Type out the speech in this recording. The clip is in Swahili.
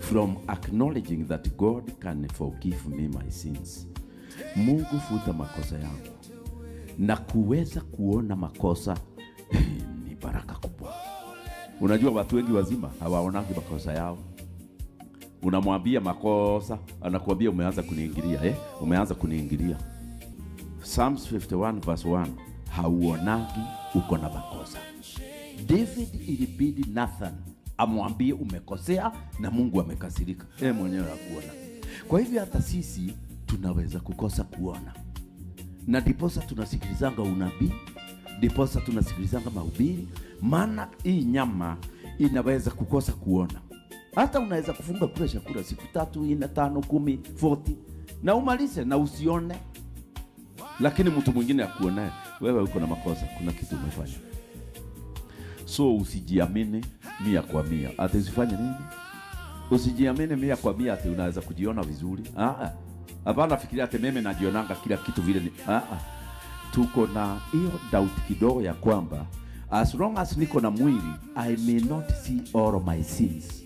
from acknowledging that God can forgive me my sins. Mungu futa makosa yangu. Na kuweza kuona makosa ni baraka kubwa. Unajua watu wengi wazima hawaonangi makosa yao. Unamwambia makosa, anakuambia umeanza kuniingilia, eh? Umeanza kuniingilia. Psalms 51 verse 1, hauonagi uko na makosa. David ilibidi Nathan amwambie umekosea na Mungu amekasirika. Yeye mwenyewe hakuona. Kwa hivyo hata sisi tunaweza kukosa kuona. Na ndiposa tunasikilizanga unabii, ndiposa tunasikilizanga mahubiri, maana hii nyama inaweza kukosa kuona. Hata unaweza kufunga kula chakula siku 3, 4, 5, 10, 40 na umalize na usione. Lakini mtu mwingine akuonaye, wewe uko na makosa, kuna kitu umefanya. So usijiamini 100%. Ati usifanye nini? Usijiamini 100% ati unaweza kujiona vizuri. Hapana, fikiria ati mimi najionanga kila kitu vile ni. Tuko na hiyo doubt kidogo ya kwamba as long as niko na mwili, I may not see all my sins.